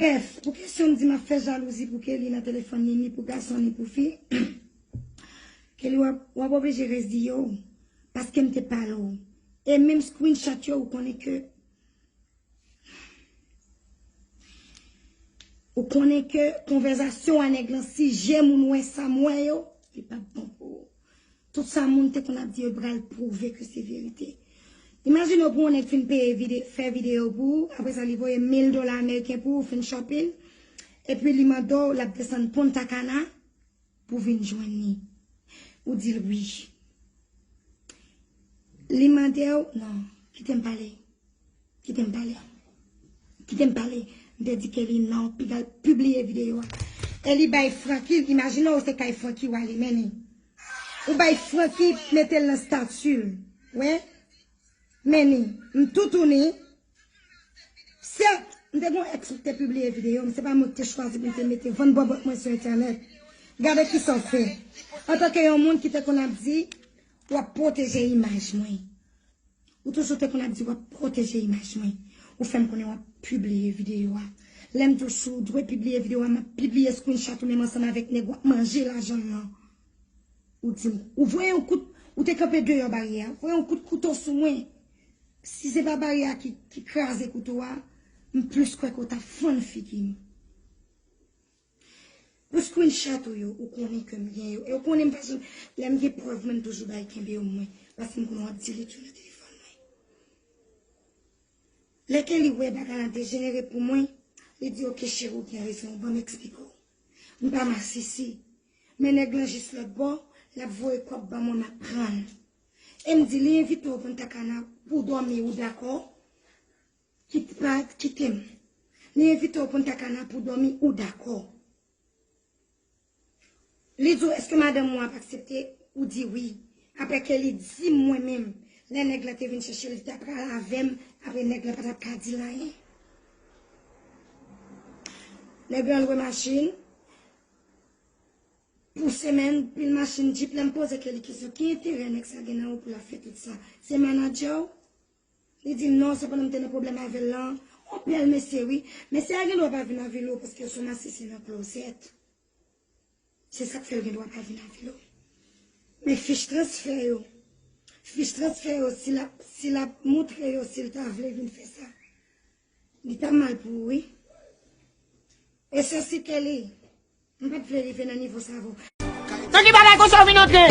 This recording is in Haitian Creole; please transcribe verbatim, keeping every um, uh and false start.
Brèf, pou kesyon m di m ap fè jalouzi pou Kelly nan telefòn li, ni pou gason, ni pou fi, Kelly w ap, w ap oblije redi yo, paske m te pale w. E menm screenshot yo, ou konnen ke, ou konnen ke konvèzasyon a nèg lan, si je moun wè sa m wè yo, li p ap bon pou ou. Tout sa moun te konn ap di yo pral pwouve ke se verite. Imajine w pou yon nèg fin peye vide, fè videyo pou ou, apre sa li voye mil dola ameriken pou ou, fin shopping, epi li mande w, l ap desann Punta Cana pou vin jwenn li. Ou di l wi. Li mande w, non, kite m pale. Kite m pale. Kite m pale. M te di Kelly non, piga l pibliye videyo a. E li bay Francky, imajine w se kay Francky w ale, men ni. Ou bay Francky mete l nan stati l. Wè? Men ni. M toutouni. Sèt, m te gon èks ki te pibliye videyo m, se pa mwen ki te chwazi pou m te mete vann bòbòt mwen sou entènèt. Gade kisa w fè. Antanke yon moun ki te konn ap di, w ap pwoteje imaj mwen. Ou toujou te konn ap di w ap pwoteje imaj mwen. Ou fè m konnen w ap pibliye videyo a. Lè m di w si w dwe pibliye videyo a, m ap pibliye screenshot ou menm ansanm avèk nèg w ap manje lajan l lan. Ou di m, ou voye yon kout, ou te kanpe deyò baryè a, voye yon kout kouto sou mwen. Si se pa baryè a ki, ki kraze kouto a, m plis kwè ke w t ap fann figi m. Pou screenshot ou yo, ou konnen ke m gen yo. E ou konnen m pa janm, lè m gen prèv mwen, m toujou bay kenbe yo mwen. Paske m konnen w ap delete yo nan telefòn mwen. Lè Kelly wè bagay la dejenere pou mwen, li di, "Ok, cheri, ou gen rezon, ban m eksplike w. M pa masisi." Men nèg lan jis lòt bò, l ap voye kòb ban mwen, m ap pran l. E m di, li envite w Punta Cana pou w dòmi, ou dakò? Kit pa, kite m. Li envite w Punta Cana pou w dòmi, ou dakò? Li di w, èske madanm ou ap aksepte? Ou di wi. Apre Kelly di m mwen menm, lè nèg la te vin chèche l, li ta pral avè m, apre nèg la pa t ap ka di l anyen. Nèg lan lwe machin, pou semèn, pil machin, djip, lè m poze Kelly kesyon, ki enterè nèg sa gen nan ou pou l ap fè tout sa? Se manadjè w? Li di m non, se pandan m te nan pwoblèm avè l lan. Yon bèl mesye wi. Mesye a gen dwa pa vin avil ou paske se yon masisi nan klozèt. Se sa k fè l gen dwa pa vin avil ou. Men fich transfè yo. Fich transfè yo, si l ap, si l ap moutre yo, si l ta vle vin fè sa, li ta mal pou ou wi. E sesi Kelly, m pa t vle rive nan nivo sa avè w. Nan ki bagay konsa w vin antre?